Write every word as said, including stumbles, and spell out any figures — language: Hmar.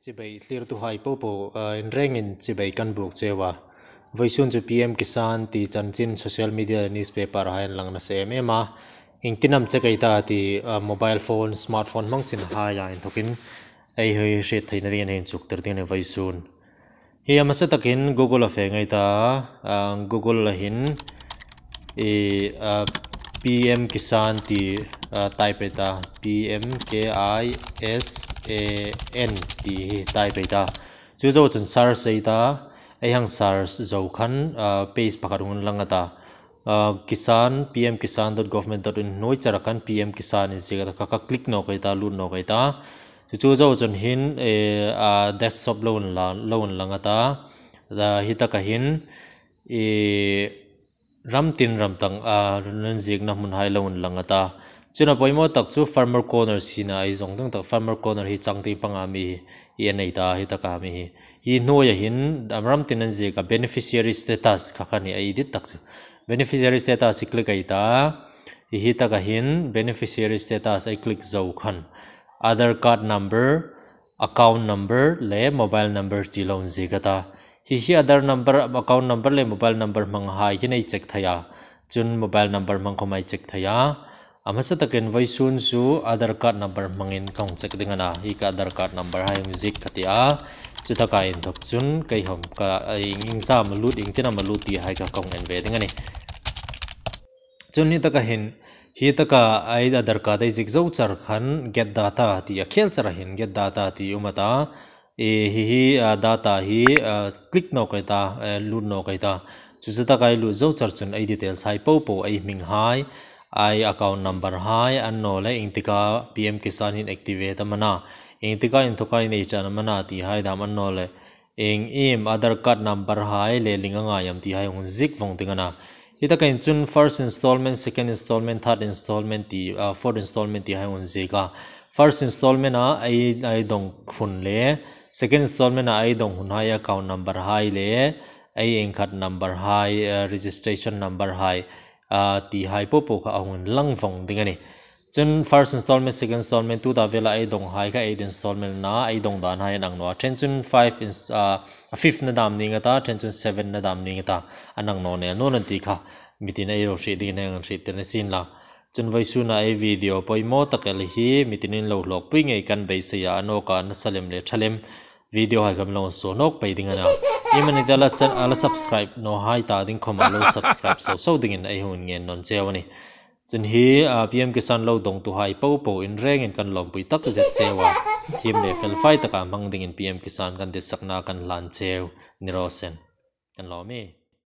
Chibai thlirtuhai popo, ah, in rengin chibai kan buk cheu a. Vawisun chu P M Kisan ti chanchin social media newspaper hai an lang nasa em em a. Iengtin am che kei ta ti, ah, mobile phone, smartphone hmang chin haia inthokin ei hoi hriet theina dingin ei inchuktir ding a nih vawisun. Hi a hmasa takin Google a fe ngei ta, ah, Google a hin i, ah, P M Kisan ti, ah, type ei ta, P M K I S A N ti hi type ei ta. Chu zo chun search ei ta, ei hang search zo khan, ah, page pakhat hung lang a ta. Ah, Kisan, P M Kisan dot government dot in hnuoi chara khan P M Kisan inziek a ta, ka, ka click nawk ei ta, lut nawk ei ta. Chu chu zo chun hin, eh, ah, desktop lo inla-, lo inlang a ta. Ah, hi taka hin, eh, ram tin ram tang, ah, nun ziekna hmun hai lo inlang a ta. Chun a poimaw tak chu Farmer Corner sina ei zong ding tak, Farmer Corner hi chang tieng panga mi hi en ei ta, hi taka mi hi. Hi hnuoia hin, ah, ram tin an ziek a beneficiary status kha kha ni ei dit tak chu. Beneficiary status i click ei ta. Hi, hi taka hin beneficiary status ei click zo khan Aadhaar card number, account number le mobile number ti lo inziek a ta. Hi hi Aadhaar number, account number le mobile number hmang hai hin ei check thei a. Chun mobile number hmang khom ei check thei a. A hmasa takin vawisun chu Aadhaar card number hmangin ka hung check ding a na. Hi ka Aadhaar card number hai hung ziek ka ti a. Chu taka inthok chun kei hom ka, ah, ieng, ieng zat am a lut, iengtin am a lut ti hai kha ka hung en ve ding a nih. Chun hi taka hin, hi taka ei Aadhaar card ei ziek zo char khan get data ti a khel chara hin get data ti um a ta. E, hi hi, ah, data hi, ah, click nawk ei ta, eh, lut nawk ei ta. Chu chu taka ei lut zo char chun ei details hai popo, ei hming hai, ei account number hai, annawleh iengtika P M Kisan hin activate am a na, iengtika inthoka in ei chan am a na ti hai dam, annawleh ieng im Aadhaar card number hai le link a ngai am ti hai hung ziek vong ding a na. Hi taka hin chun first installment, second installment, third installment ti, ah, fourth installment ti hai hung ziek a. First installment a ei, ei dong hun le, second installment a ei dong hun hai account number hai le, ei ieng khat number hai, ah, registration number hai, ah, ti hai popo kha a hung lang vong ding a nih. Chun first installment, second installment, tuta vela ei dong hai kha eight installment a na, ei dong dan hai a nang naw a. Then chun five ins-, ah, fifth na dam ning a ta, then chun seven na dam ning a ta, a nang naw nih naw an ti kha. Mitin ei lo hriet dingin hang hriettir ni sien la. Chun vawisuna ei video poimaw tak el hi mitinin lo hlawkpui ngei kan beisei a, a nawka nasa lem le ṭha lem video hai kha mi lo suo nawk pei ding a na. Iemani ti a la chan-, a la subscribe naw hai ta ding khom a lo subscribe so so dingin ei hung ngen nawn cheu a nih. Chun hi, ah, P M Kisan lo dongtuhai popo in rengin kan lawmpui tak zet cheu a. Thiem le fel fai taka hmang dingin P M Kisan kan ditsakna kan hlan cheu ni raw se. Kan lawm e.